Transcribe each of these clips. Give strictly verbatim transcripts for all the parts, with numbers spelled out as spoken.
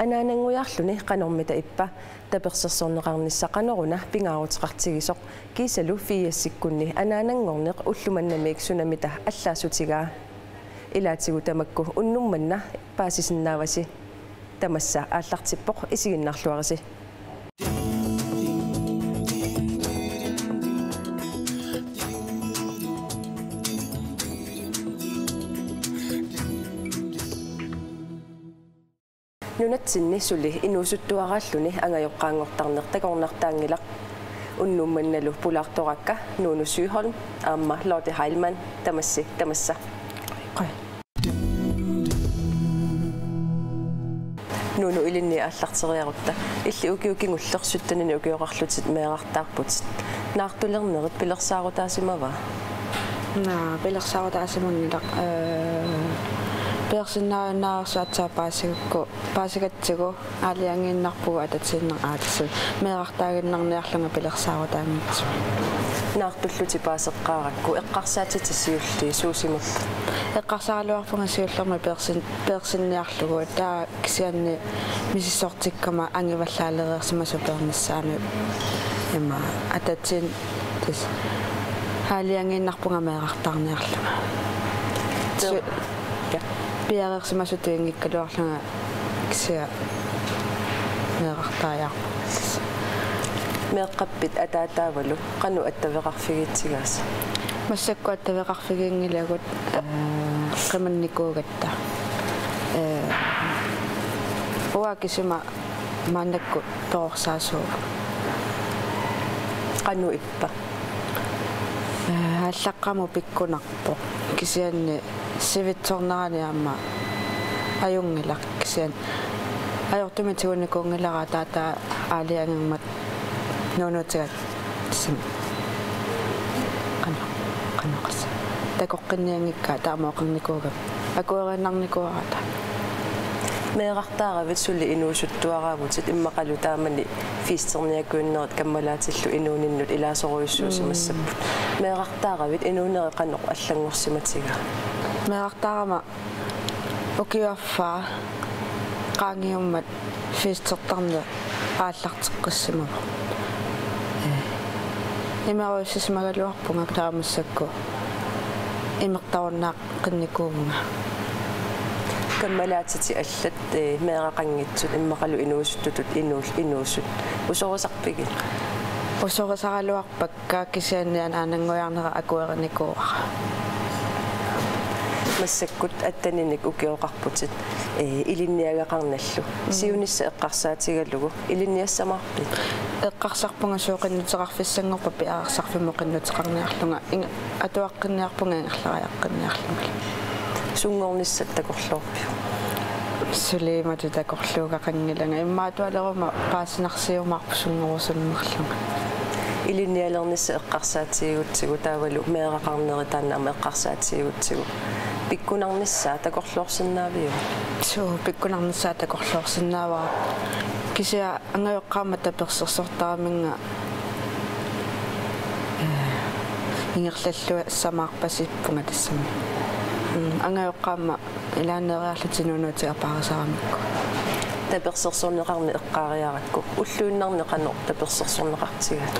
Anaananngujaarluni qanormita ippa? Tapersersorneqarnissaq qanoruna pingaaruteqartigisoq? Kiisalu firsikkunni anaananngorneq ulloq mannamiit sunamita allaassutigaa? Ilaatigut tamakku unnuk manna paasisinnaavasi. Tamassa aallartippoq, isiginnaarluarisi. Nunatsinni suli inuusuttuaraalluni angajoqqaanngortarneq takornartaanngilaq. Unnuk mannalu pulaartorakka Nuunu Søholm aamma Lotte Heilmann. Tamassi tamassa. Qaa. Nuunu, ilinni aallarteriarutta. Illit ukiut kingulliit syttenini ukioqarlutit meerartaarputit. Naartulernerit pilersaarutaasimava? Naa, pilersaarutaasimanngilaq, ee, pilersinnaajunnaarsuatsaa paasigakku, paasigatsigu aalajangiinnarpugut atatiinnaq aatsaat. Meerartaaginnarniarlunga pilersaarutaanngitsoq. Naartullutit paaseqqaarakku eqqarsaatitit siulliit suusimapput? Eqqarsaraluarpunga siullermik pilersin-, pilersinniarlugu, taava kisianni misissortikkama angivallaalereersimasoq pilernissaanut. Ima atatiinnaq tassa aalajangiinnarpunga meerartaarniarlunga. Su-, ja. Piareersimasutut inngikkaluarlunga kisianni meerartaajaarpunga. Meeqqappit ataataavalu qanoq attaveqarfigiitsigaasi? Massakkut attaveqarfiginngilagut, ee, qimannikuugatta. Ee, uanga kisima maannakkut perorsaasuuvunga. Qanoq ippa? Ee, aallaqqaammut pikkunar- poq. Kisianni sivitsornerani aamma ajunngilaq, kisianni ajortumik tigunnikuunngilara, taava aalajangermat nuunuutiga tassa qanoq, qanoq oqassaanga, takoqqinnianngikkaa taama oqarnikuugama akueriinnarnikuuara taanna. Meerartaaravit suli inuusuttuaraavutit immaqalu taamani fiisterniakuinnerit kammalaatillu inuuninnut ilaasorujussuusimassapput. Mm. Meerartaaravit inuunerit qanoq allanngorsimatigaa? Meerartaarama ukiup affaa qaangiummat fiistertarneq aallarteqqissimavoq. Ee, imerujussisimagaluarpunga taava massakkut imertarunnaaqqinnikuuvunga. Kammalaatitit allat, ee, meeraqanngitsut immaqalu inuusuttutut inuul-, inuusut. Usorisarpigit? Usorisaraluarpakka, kisianni anaananngujaarnera akuerinikuuara. Massakkut atteninik ukioqarputit, ee, ilinniagaqarnallu. Mm. Siunissaq eqqarsaatigalugu ilinniassamaarpit? Eqqarsarpunga suut qinnuteqarfissanngorpat piareersarfimmut qinnuteqarniarlunga, ing-, atuaqqinniarpunga ingerlariaqqinniarlunga. Sunngornissat takorloorpiuk? Suli imatut takorluugaqanngilanga, immaqa atualeruma paasinarsiumaarpoq sunngorusunnerlunga. Ilinnialernissaq eqqarsaatigigutsigu taavalu meeraqarneri taanna aamma eqqarsaatigigutsigu pikkunarnissaa takorloorsinnaaviuk? Suu, pikkunarnissaa takorloorsinnaavara. Kisianni angajoqqaammat tapersersortaraminnga, ee, ingerlalluassamaarpasippunga tassami. Mm, angajoqqaammat ilaanneeriarlutik nuunuutiga paarisaramikku. Tapersersorneqarneq eqqaariarakku, ulluinnarni qanoq tapersersorneqartigaat?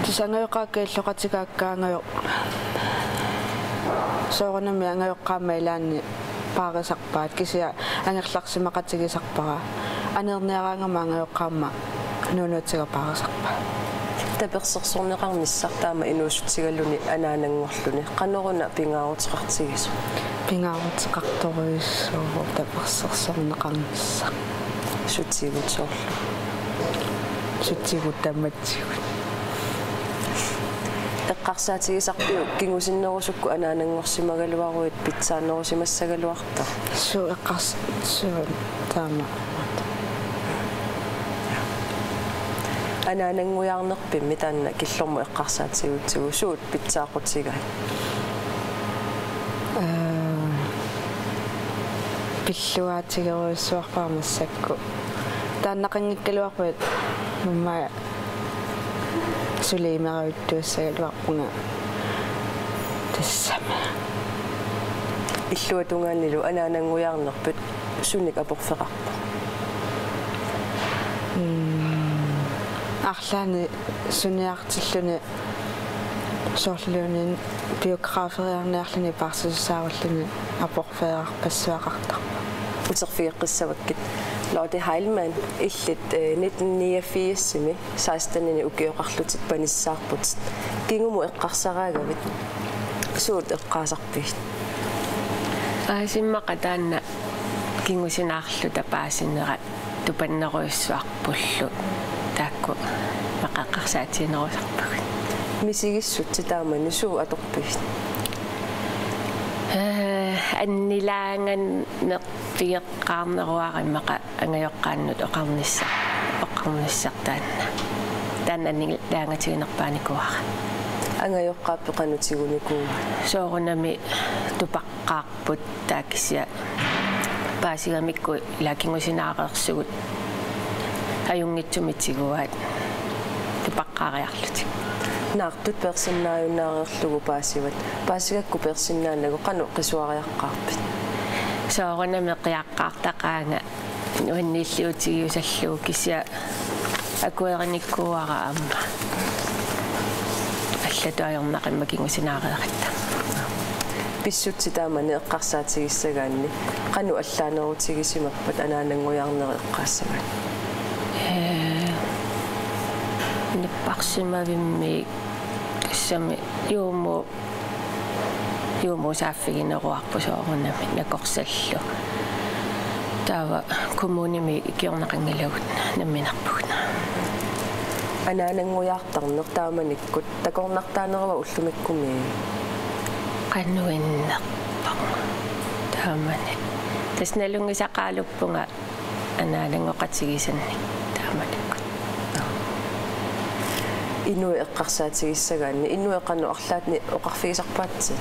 Tassa angajoqqaakka illoqatigaakka angajo-, soorunami angajoqqaammat ilaanni paarisarpaat, kisianni angerlarsimaqatigisarpara. Aneerniaraangama angajoqqaammat nuunuutiga paarisarpaa. Tapersersorneqarnissaq taama inuussutigaluni anaananngorluni qanoruna pingaaruteqartigisoq? Pingaaruteqartorujussuuvoq tapersersorneqarnissaq. Sutigut soorlu? Sutigut tamatsigut. Eqqarsaatigisarpiuk kingusinnerusukkut anaananngorsimagaluaruit pitsaanerusimassagaluartoq? Suu, eqqars-, suu, taama. Anaananngujaarnerpimmi taanna killormut eqqarsaatigigutsigu suut pitsaaqutigaat? Ee, pilluaatigerujussuarpara massakkut. Taannaqanngikkaluarpat immaqa suli imerujussuussagaluarpunga tassami. Illuatungaanilu anaananngujaarnerput sunik aporfeqarpa? Arlaannik suniartilluni soorluunniit biograferiarniarluni paarsisusaarulluni aporfeerarpassuaqartarpoq. Uterfigeqqissavakkit. Lotte Heilmann, illit, eh, nitten niogfirsimi sekstenini ukioqarlutit panissaarputit. Kingumut eqqarsaraagavit? Suut eqqaasarpigit? Aa, immaqa taanna kingusinaarluta paasinera tupannerujussuarpullu taakku immaqa eqqarsaatiginerusarpagut. Misigissutsit taamani suut atorpigit? Eh, annilaanganneq pigeqqaarneruara immaqa angajoqqaannut oqarnissa-, oqarnissaq taanna. Taanna annilaangatiginerpaanikuuara. Angajoqqaat peqanutigunikuuara. Soorunami tupaqqaarput taava kisianni paasigamikku ila kingusinaarersugut ajunngitsumik tiguaat tupaqqaariarlutik. Naartut peersinnaajunnaarlugu paasivat. Paasigakku peersinnaanagu qanoq qisuariaqqaarpit? Soorunami qiaqqaartaqaanga nuanniilliutigiusallugu kisianni akuerinikuuara aamma. Allatut ajornaqimmat kingusinaariaratta. Pissutsit taamani eqqarsaatigissagaanni qanoq allaanerutigisimappat anaananngujaarnerit eqqaassagaanni? Ee, napparsimavimmi tassami juumu juumuusaaffigineruarput soorunami nakorsallu. Taava kommunimi ikiorneqanngilagut namminerpugut. Anaananngujaartarneq taamanikkut takornartaanerava ullumikkumi? Qanuinnerpoq taamani. Tassa nalunngisaqaaluppunga anaananngoqatigisannik taamanikkut. Inuit eqqarsaatigissagaanni, inuit qanoq arlaannik oqarfigisarpaatsit?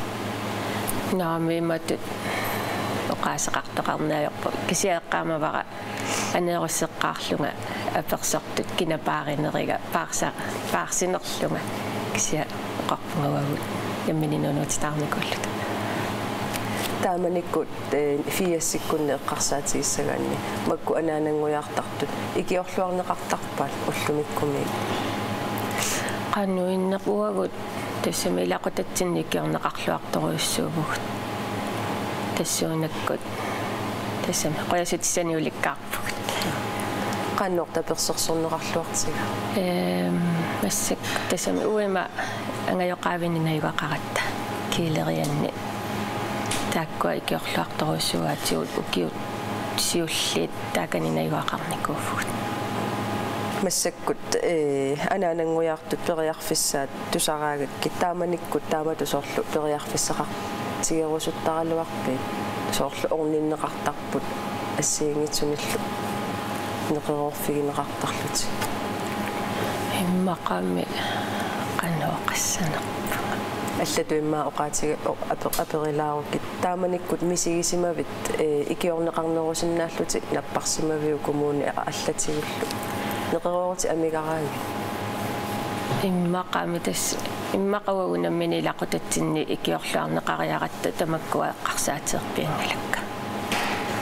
Naamik imatut oqaaseqartoqarneq ajorpoq. Kisianni eqqaamavara aneerusseqqaarlunga apersortut kina paarineriga paarsa-, paarsinerlunga kisianni oqarpunga uagut nammineq nuunuutitaarnikuulluta. Taamanikkut, eh, firsikkunni eqqarsaatigissagaanni makku anaananngujaartartut ikiorluarneqartarpaat ullumikkumi? Qanuinneq uagut tassami ilaqutatsinni ikiorneqarluartorujussuuvugut. Tassuunakkut tassami qujassutissanik ulikkaarpugut. Qanoq tapersersorneqarluartiga? Ehm, massakkut tassami uima angajoqqaavinni najugaqaratta Kiilerianni. Taakkua ikiorluartorujussuugaatigut ukiut siulliit taakani najugaqarnikuuvugut. Massakkut, eh, anaananngujaartut periarfissaat tusaraagakkit taamanikkut taamatut soorlu periarfissaqartigerusuttaraluarpit? Soorlu orninneqartarput assigiinngitsunillu neqeroorfigineqartarlutik. Immaqami qanoq oqassanerpunga. Allatut immaqa oqaatiga-, o-, ape-, aperilaarukkit taamanikkut misigisimavit, eh, ikiorneqarnerusinnaallutik napparsimaviuk kommuni allatigullu neqeroorutit amigaraanni? Immaqami tassa, immaqa uagut nammineq ilaqutatsinni ikiorluarneqariaratta tamakkua eqqarsaateerpianngilakka.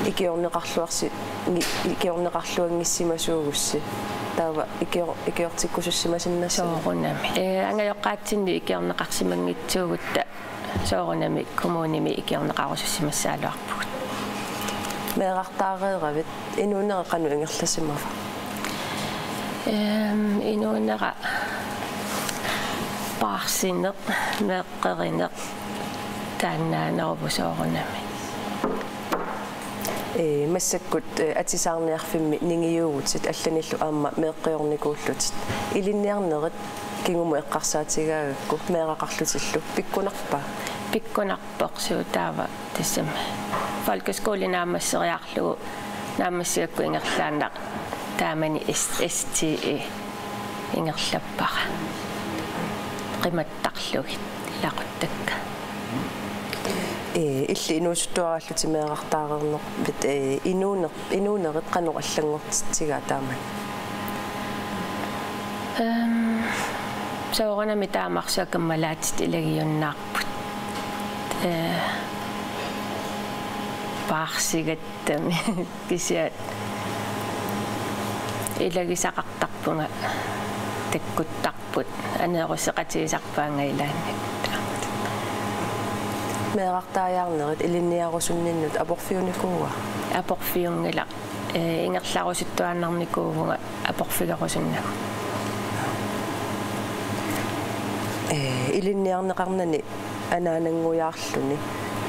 Ikiorneqarluarsi-, ngi-, ikiorneqarluanngissimasuugussi. Taava ikior-, ikiortikkusussimasinnassavat. Soorunami. Ee, angajoqqaatsinni ikiorneqarsimanngitsuugutta soorunami kommunimi ikiorneqarusussimassagaluarpugut. Meerartaareeravit, inuunera qanoq ingerlasimava? Ehm, inuunera paarsineq, meeqqerineq, taannaaneruvoq soorunami. Ee, massakkut, ee, atisaarniarfimmi ningiuugutit allanillu aamma meeqqiornikuullutit. Ilinniarnerit kingumut eqqarsaatigaagakku meeraqarlutillu pikkunarpa? Pikkunarpoq, suu taava tassami. Folkeskole naammasseriarlugu naammassigakku ingerlaannaq taamani S-, S T E ingerlappara. Qimattarlugit ilaquttakka. Ee, illit inuusuttuaraallutit meerartaareernerpit, ee, inuuner-, inuunerit qanoq allanngortitsigaat taamani? Ehm, soorunami taamarsuaq kammalaatit ilagiunnaarput. Ee, paarsigattami kisianni Ilagisaqartarpunga takkuttarput aneerusseqatigisarpaannga ilaanni. Meerartaajaarnerit ilinniarusunninnut aporfiunikuua? Aporfiunngilaq, ee, ingerlarusuttuaannarnikuuvunga aporfigerusunnagu. Ee, ilinniarneqarnani anaananngujaarluni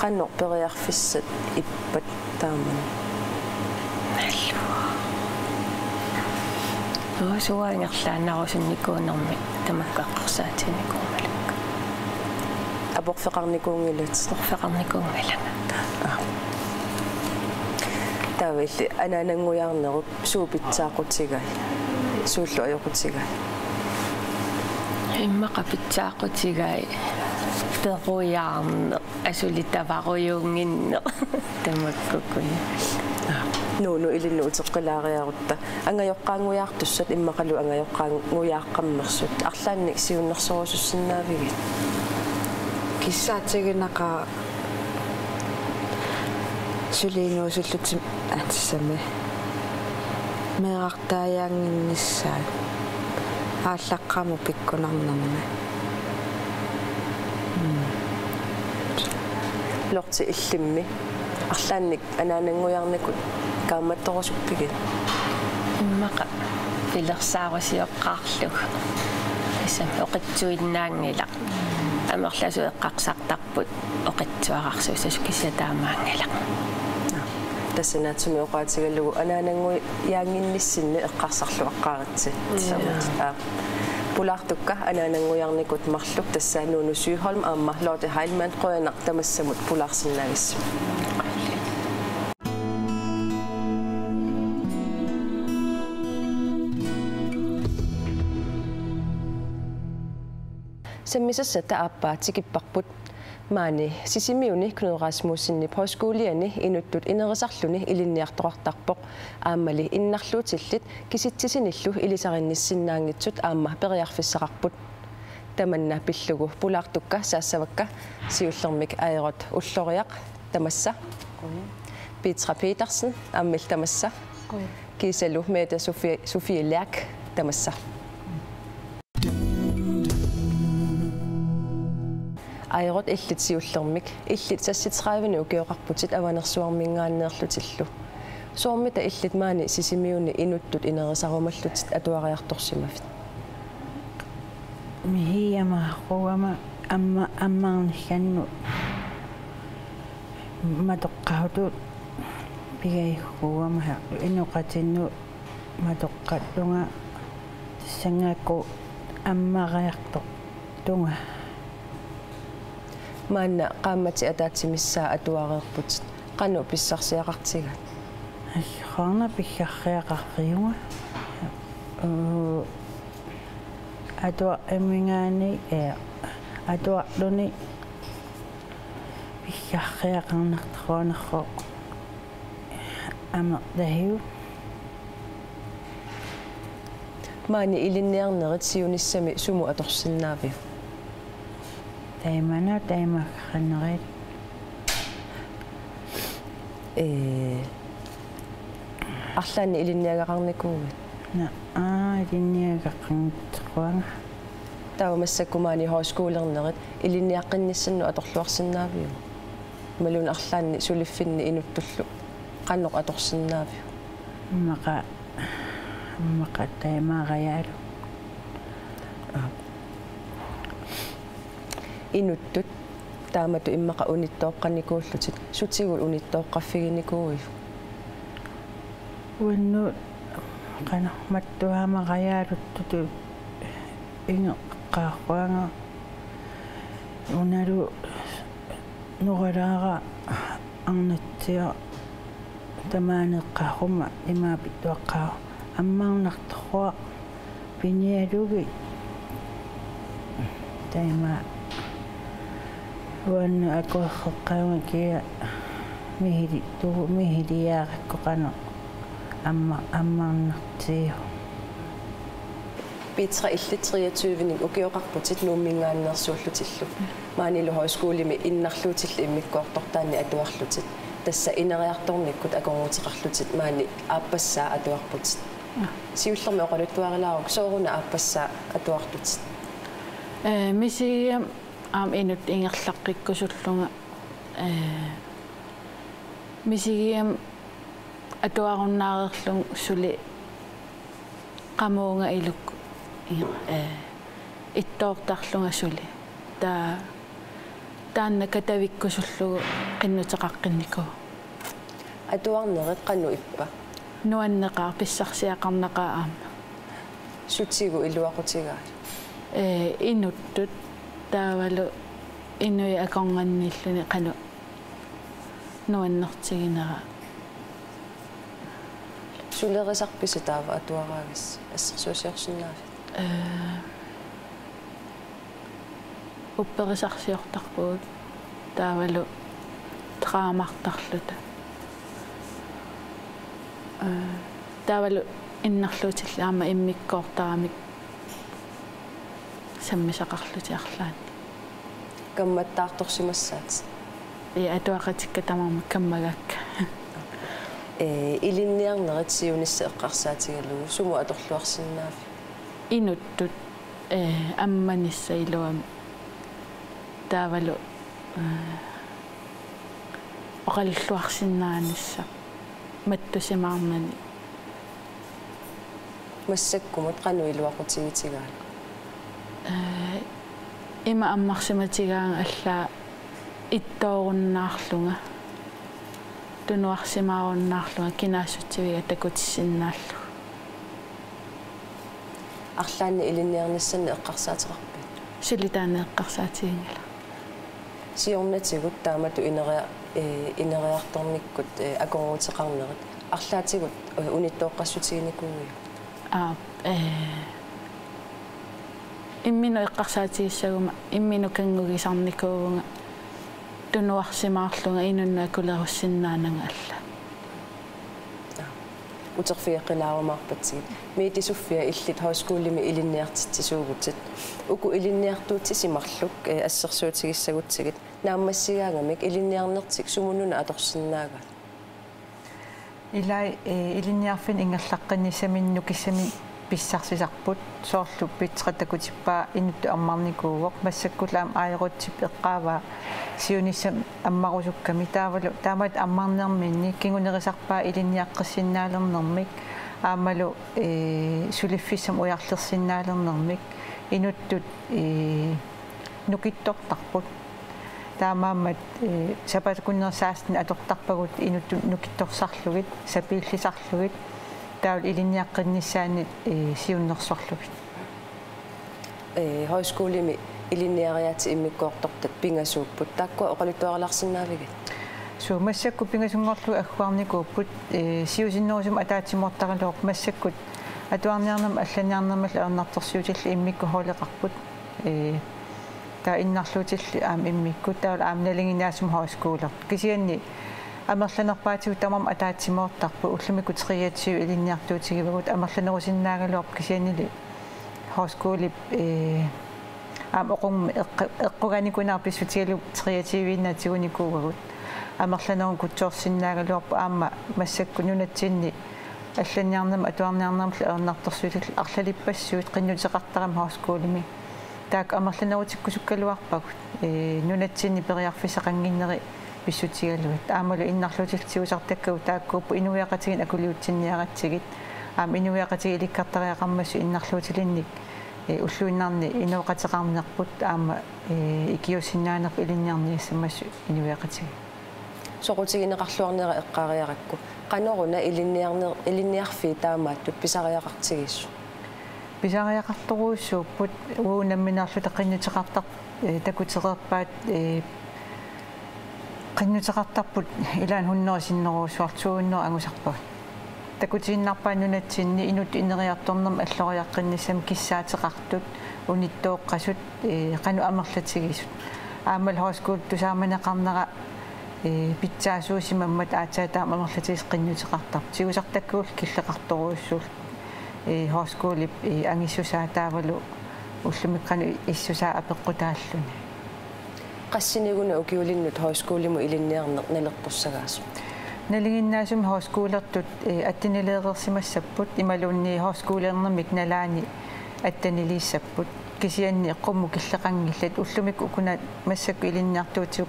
qanoq periarfissat ippat taamani? Nuu, suaangerlaannarusunnikuunermi tamakku eqqarsaatiginikuunngilara. Aporfeqarnikuunngilatit? Aporfeqarnikuunngilanga. Aa. Taava illit anaananngujaarnerup suut pitsaaqutigai? Suullu ajoqutigai? Immaqa pitsaaqutigai, perujaarneq, asuli tavarujuunnginneq. Tamakkukkut. Nuu, nuu, ilinnut uteqqilaariarutta. Angajoqqaanngujaartussat immaqalu angajoqqaanngujaaqqammersut. Arlaannik siunnersorusussinnaavigit? Kissaatiginaqaaq suli inuusullutik, aa, tassami meerartaajaannginnissaat aallaqqaammut pikkunarnermi. Mm. Lorti, illimmi arlaannik anaananngujaarnikut kaammattorusuppigit? Immaqa pilersaarusioqqaarlugu. Tassami oqitsuinnaanngilaq. Amerlasuut eqqarsartarput oqitsuararsuussasut, kisianni taamaanngilaq. Tassa naatsumik oqaatigalugu anaananngujaannginnissinni eqqarsarluaqqaaritsi. Mm. Tassami. Aa. Pulaartukka anaananngujaarnikut marluk, tassa Nuunu Sygholm aamma Lotte Heilmann, qujanaq tamassamut pulaarsinnaagassi. Sammisassatta aappaa tikipparput. Maani Sisimiuni Knud Rasmussenip Højskoliani inuttut inerisarluni ilinniartoqartarpoq. Aammali innarluutillit kisitsisinillu ilisarinnissinnaanngitsut aamma periarfissaqarput. Tamanna pillugu pulaartukka saassavakka siullermik Ajorut Ulloriaq, tamassa. Qujan. Petra Petersen, aamma illit tamassa. Qujan. Kiisalu Mette Sofie, Sofie Lerch, tamassa. Ajorut, illit siullermik, illit seksogtredive ukioqarputit Avanersuarminngaanneerlutillu. Soormita illit maani Sisimiuni inuttut inerisarumallutit atuariartorsimavit? Mihiamaaruama amma-, ammarnissannut matoqqatut pigajugama inoqatinnut matoqqattunga tassanngaakku ammariartortunga. Maanna qaammatit ataatsimissaat atuareerputit. Qanoq pissarsiaqartigiga? Ajoqarna pissarsiaqarfiunga. Uu, atuarminngaanniit, ee, atuarluni pissarsiaqarnartorujuunersoq amerlasuut. Maani ilinniarnerit siunissami sumut atorsinnaaviuk? Taimana, taimaqarnerit. Ee, arlaannik ilinniagaqarnikuuit? Naa, aa, ilinniagaqarnittoruanga. Taava massakkut maani højskolernerit ilinniaqqinnissannut atorluarsinnaaviuk? Imaluunniit arlaannik suliffinni inuttullu qanoq atorsinnaaviuk? Immaqa, immaqa taimaarijaalu. Aa. Inuttut taamatut immaqa unittooqqanikuullutit, sutigut unittooqqaffiginikuuiuk? Uannut qanoq mattuaamariaaluttutut ingeqqaarruanga, unalu noralaara arnatsiaq tamaani eqqaaruma imaapittuaqqaa ammarnartoruaq pinialugit. Taima uannut akuerseqqaama kia mihilittu-, mihiliarakku qanoq amma-, ammarnartigu. Petra, illit treogtyve-nik ukioqarputit Nuumminngaanneersuullutillu. Maanilu højskolimi innarluutillit immikkoortortaanni atuarlutit. Tassa ineriartornikkut akornuteqarlutit maani aappassaa atuarputit. Siullermik oqaluttuarilaaruk, sooruna aappassaa atuartutit? Ee, misigigami aamma inuttut ingerlaqqikkusullunga, ee, misigigami atuarunnaareerlunga suli qamuunga iluk, ee, ittoortarlunga suli. Taa-, taanna katavikkusullugu qinnuteqaqqinnikuuvoq. Atuarnerit qanoq ippa? Nuanneqaaq, pissarsiaqarnaqaaq aamma. Sutigut iluaqutigaat? Ee, inuttut taavalu inuit akornanniilluni qanoq nuannertiginera. Sulerisarpisi taava atuaraagassi, assersuusiorsinnaavit? Ee, upperisarsiortarpugut taavalu draamartarluta. Ee, taavalu innarluutillit aamma immikkoortaramik sammisaqarlutik arlaannik. Kammattaartorsimassaatit? Ee, atuaqatikka tamarmik kammagaakka. Ee, ilinniarnerit siunissaq eqqarsaatigalugu sumut atorluarsinnaavit? Inuttut, ee, ammanissaq iluamik. Taavalu, ee, oqalulluarsinnaanissaq mattusimaarnani. Massakkumut qanoq iluaqutigitigaat? Ee, ima ammarsimatigaanga allaat ittoorunnaarlunga, tunuarsimaarunnaarlunga, kinaassutsiviga takutissinnaallugu. Arlaannik ilinniarnissannik eqqarsaateqarpit? Suli taanna eqqarsaatiginngilaq. Siornatigut taamatut ineria-, ee, ineriartornikkut, ee, akornuteqarnerit arlaatigut, ee, unittooqqassutiginikuuiuk? Aap, ee, imminut eqqarsaatigissaguma imminut kanngugisarnikuuvunga tunuarsimaarlunga inunnut akulerussinnaananga allaat. Uterfigeqqilaarumaarpatsigit. Mette Sofia, illit højskolemi ilinniartitsisuuvutit. Uku ilinniartuutit marluk, ee, assersuutigissagutsigit. Naammassigaangamik ilinniarnertik sumununa atorsinnaagaat? Ilai, ee, ilinniarfinni ingerlaqqinnissaminnik nukissamik pissarsisarput, soorlu Petra takutippaa inuttut ammarnikuuvoq, massakkut aamma Aajarutsip eqqaavaa siunissami ammarusukkami, taavalu taamatut ammarnerminni kingunerisarpaa ilinniaqqissinnaalernermik aammalu, ee, suliffissamik ujarlersinnaalernermik inuttut, ee, nukittortarput. Taamaammat, ee, sapaatip akunneri seksten atortarpagut inuttut nukittorsarlugit, sapiillisarlugit, taavalu ilinniaqqinnissaannik, ee, siunnersorlugit. Ee, højskolemi ilinniariaatsit immikkoortortat pingasuupput. Taakkua oqaluttuarilaarsinnaavigit? Suu, massakkut pingasunngorlugit agguarnikuupput, ee, siusinnerusumik ataatsimoortaraluarput, massakkut atuarniarnermut allanniarnermullu ajornartorsiutillu immikkut holdeqarput. Ee, taava innarluutillu aamma immikkut, taavalu aamma nalinginiaasumut højskolerput. Kisianni amerlanerpaatigut tamarmik ataatsimoortarput, ullumikkut treogtyve ilinniartuutigivagut, amerlanerusinnaagaluarput kisiannili højskolip, ee, aamma oqunngummi eqqa-, eqquganikunera pissutigalugu treogtyveinnaq tigunikuuagut. Amerlanerup kutsoorsinnaagaluarpoq aamma massakkut nunatsinni allanniarnermut atuarniarnermullu ajornartorsiutillu arlalippassuit qinnuteqartaramik højskolemi. Taakku amerlanerutikkusukkaluarpagut, ee, nunatsinni periarfissaqannginneri pissutigalugit. Aammalu innarluutillu tigusartakkagut taakkuupput inuiaqatigiinni akuliutsinniaratsigit. Aamma inuiaqatigiit ilikkartariaqarmassuk innarluutilinnik, ee, ulluinnarni inooqateqarnerput aamma, ee, ikiuussinnaanerput ilinniarniassammassuk inuiaqatigiit. Soqutigineqarluarnera eqqaariarakku, qanoruna ilinniarner-, ilinniarfiit taamaattut pisariaqartigisoq? Pisariaqartorujussuupput, uagut nammineerluta qinnuteqartar-, ee, takutereerpaat, ee, qinnuteqartarput ilaanni hundrede sinnerujussuartut, to hundrede angusarpagut. Takutiinnarpaat nunatsinni inuttut ineriartornermut alloriaqqinnissamik kissaateqartut, unittooqqasut, ee, qanoq amerlatigisut. Aammalu højskolip tusaamaneqarnera, ee, pitsaasuusimammat aatsaat taama amerlatigisut qinnuteqartarput. Tigusartakkagullu killeqartorujussuullutik, ee, højskolip, ee, angissusaa taavalu ullumikkut qanoq issusaa apeqqutaalluni. Qassiniguna ukiulinnut højskolimut ilinniarneq naleqqussagaasoq? Nalinginnaasumik højskolertut, eh, attenileereersimassapput imaluunniit højskolernermik nalaani atteniliissapput. Kisianni qummut killeqanngillat, ullumikkut ukuna massakkut ilinniartuutigut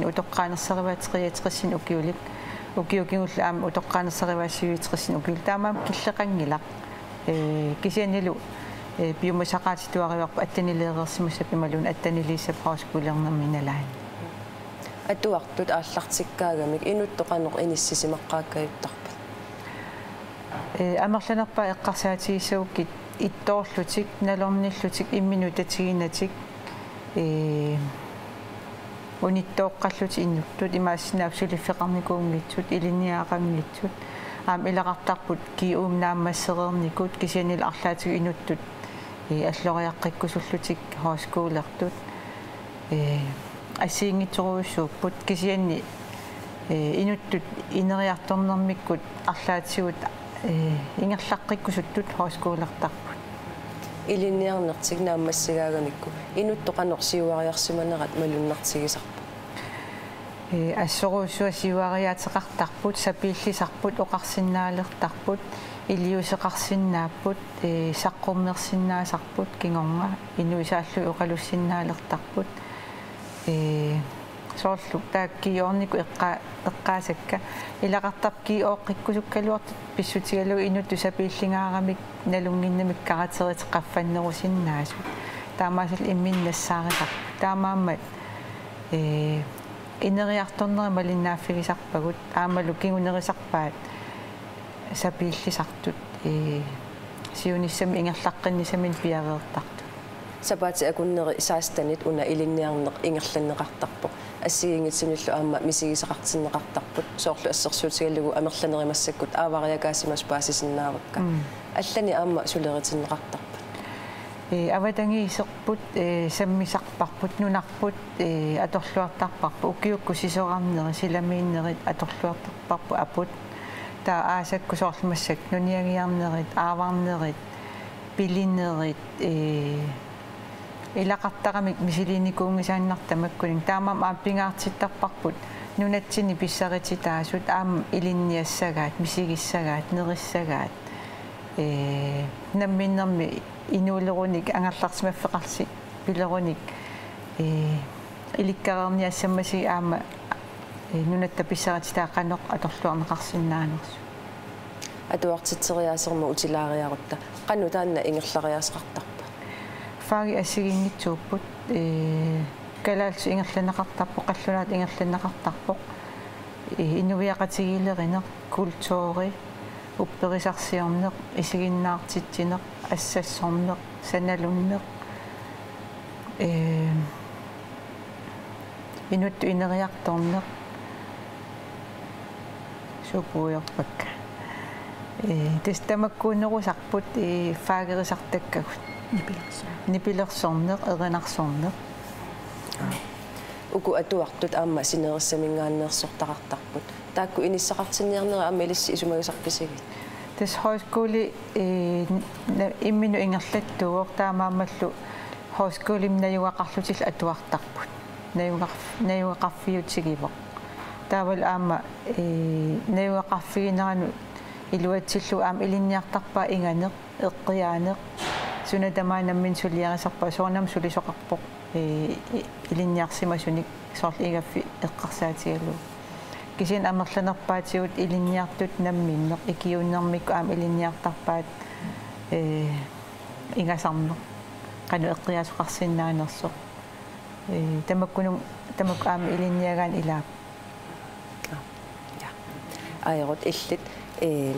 utoqqaanersarivaat treogtresini ukiulik. Ukioq kingulleq aamma utoqqaanersarivaat syvogtresini ukiulik. Taamaammat killeqanngilaq. Eh, kisiannilu, eh, piumasaqaatituarivarput attenileereersimassapput imaluunniit atteniliissapput højskolernermik nalaani. Atuartut aallartikkaagamik inuttut qanoq inissisimaqqaakkajuttarpat? Eh, amerlanerpaat eqqarsaatigissagukkit ittoorlutik, nalornillutik, imminnut tatiginatik, eh, unittooqqallutik inuttut, imaassinnaavoq suliffeqarnikuunngitsut, ilinniagaqanngitsut, aamma ilaqartarput G U-mi naammassereernikut, kisiannili arlaatigut inuttut, eh, alloriaqqikkusullutik højskolertut. Eh, assigiinngitsorujussuupput kisianni, eh, inuttut ineriartornermikkut arlaatigut, eh, ingerlaqqikkusuttut højskolertarput. Ilinniarnertik naammassigaagamikku inuttut qanoq siuariarsimanerat malunnartigisarpa? Eh, assorujussuaq siuariaateqartarput, sapiillisarput, oqarsinnaalertarput, iliuuseqarsinnaapput, eh, saqqummersinnaasarput kingorna, inuisaallugit oqalussinnaalertarput. Eh, soorlu taakku G U-rnikkut eqqa-, eqqaasakka. Ilaqartarput G U-qqikkusukkaluartut pissutigalugu inuttut sapiillingaaramik nalunnginnamik karakterit qaffannerusinnaasut. Taamaasilluni imminnut nassaarisarput. Taamaammat, eh, ineriartornerit malinnaaffigisarpagut, aammalu kingunerisarpaat sapiillisartut, eh, siunissami ingerlaqqinnissaminnik piareertartut. Sapaatip akunneri sekstenit una ilinniarneq ingerlanneqartarpoq. Assigiinngitsunillu aamma misigisaqartinneqartarput. Soorlu assersuutigalugu amerlanerit massakkut aavariakaasimasut paasisinnaavakka. Mm. Allanik aamma suleritinneqartarpat? Eh, avatangiiserput, eh, sammisarparput, nunarput, eh, atorluartarparput, ukiukkut sisorarnerit, silamiinnerit atorluartarparput aput. Taava aasakkut soorlu massakkut nuniagiarnerit, aavarnerit, pilinerit, eh, ilaqartaramik misiliinikuunngisaannartut tamakkuninnga. Taamaammat aamma pingaartittarparput nunatsinni pissarititaasut aamma ilinniassagaat, misigissagaat, nerissagaat. Eh, namminnermi inuulerunik angerlarsimaffeqarsi- pilerunik, eh, ilikkareerniassammasigit aamma, eh, nunatta pissarititai qanoq atorluarneqarsinnaanersut. Atuartitseriaasermut utilaariarutta qanoq taanna ingerlariaaseqartarpa? Fagit assigiinngitsuupput, eh, kalaallisut ingerlanneqartarpoq, qallunaatut ingerlanneqartarpoq, eh, inuiaqatigiilerineq, kulturi, upperisarsiorneq, isiginnaartitsineq, assassorneq, sanalunneq, eh, inuttut ineriartorneq, suut puigorpakka. Eh, tassa tamakkuunerusarput, eh, fagerisartakkagut. Nipilersorneq. Nipilersorneq, erinarsorneq. Uku atuartut aamma sinerissaminngaanneersortaqartarput. Taakku inissaqartinniarnerit aamma ilissi isumagisarpisigit? Tassa højskole, eh, na-, imminut ingerlattuuvoq, taamaammallu højskolemi najugaqarlutillu atuartarput. Najugaq-, najugaqarfiutigivoq. Taavalu aamma, eh, najugaqarfigineranut iluatsillugu aamma ilinniartarpaat inganeq, eqqiaaneq, suna tamaat nammineq suliarisarpaat, soorunami sulisoqarpoq, eh, i-, ilinniarsimasunik soorlu igaffik eqqarsaatigalugu. Kisianni amerlanerpaatigut ilinniartut namminneq, ikiuunnermikkut aamma ilinniartarpaat, eh, ingasarneq, qanoq eqqiaasoqarsinnaanersoq. Eh, tamakkunun-, tamakku aamma ilinniagaanni ilaat. Ja. Ajorut illit, eh,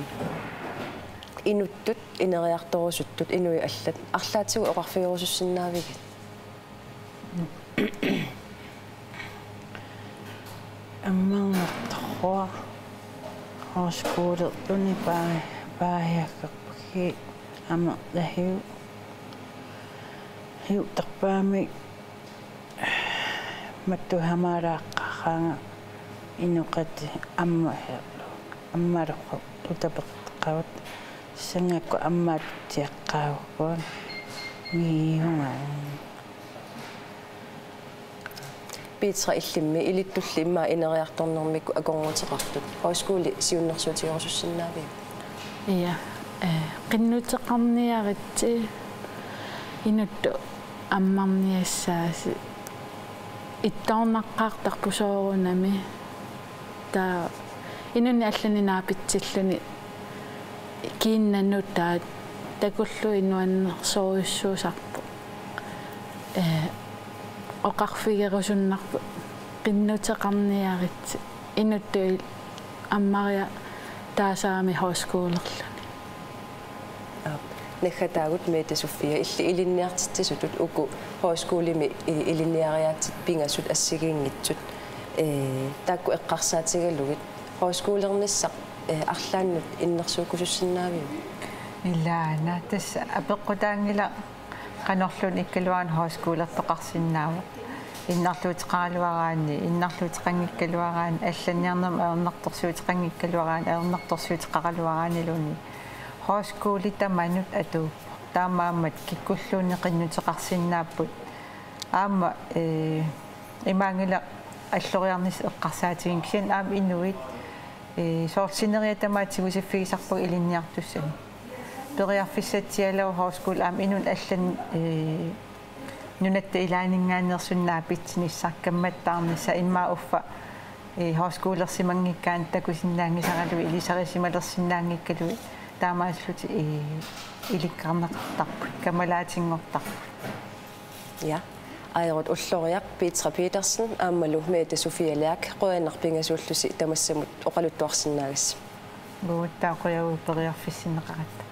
inuttut ineriartorusuttut inuit allat arlaatigut oqarfigerusussinnaavigit? Ammarnertorsuaq højskolertuni paa-, paajakkakkakkit amerlasoq. Hiutarpaamik mattuhamaaraaqqaaranga inoqati amma-, ammaluqu utapeqaqqavat sangakku ammaatsiaqqaavakku miiunga. Petra, illimmi ilittulli immaqa ineriartornermikkut akornuteqartut højskole siunnersuutigerusussinnaaviuk? Ja, eh, qinnuteqarniaritsi inuttut ammarniassaasi ittoornaqqaartarpoq soorunami. Taava inunnik allanik naapitsilluni kiinnanut taava takullugu nuannersorujussuusarpoq. Eh, oqarfigerusunnarpoq qinnuteqarniaritsi inuttut ammariataasarami højskolerluni. Aap. Naggataagut Mette Sofia, illit ilinniartitsisutut uku højskolemi i-, ilinniariaatsit pingasut assigiinngitsut. Eh, taakku eqqarsaatigalugit højskolernissaq, eh, arlaannut innersuukkusussinnaaviuk? Ilaana, tassa apeqqutaanngilaq qanorluunniit ikkaluarani højskolertoqarsinnaavoq. Innarluuteqaraluaraanni, innarluuteqanngikkaluaraanni, allanniarnermut ajornartorsiuteqanngikkaluaraanni, ajornartorsiuteqaraluaraanniluni. Højskole tamanut atuuppoq. Taamaammat kikkulluunniit qinnuteqarsinnaapput. Aamma, eh, imaanngilaq alloriarnissaq eqqarsaatiginngikkissinni aamma inuit, eh, soorlu sineriak tamaat tigusiffigisarpagut ilinniartussanut. Periarfissatsialavut højskole aamma inunnut allanut, eh, nunatta ilaaninngaanneersunik naapitsinissaq, kammattaarnissaq, immaqa uffa, eh, højskolersimanngikkaanni takusinnaanngisaralugu ilisarisimalersinnaanngikkaluarlugit, taamaallutik, eh, ilikkarneqartarput, kammalaatsinngortarput. Ja. Aerut Ulloriaq, Petra Petersen aammalu Mette Sofia Lerch, qujanaq pingasuullusi tamassamut oqaluttuarsinnaagassi. Uagut taava qujavugut periarfissinneqaratta.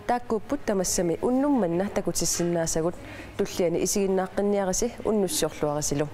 Taakkuupput tamassami unnuk manna takutissinnaasagut, tulliani isiginnaaqqinniarisi, unnussiorluarisilu.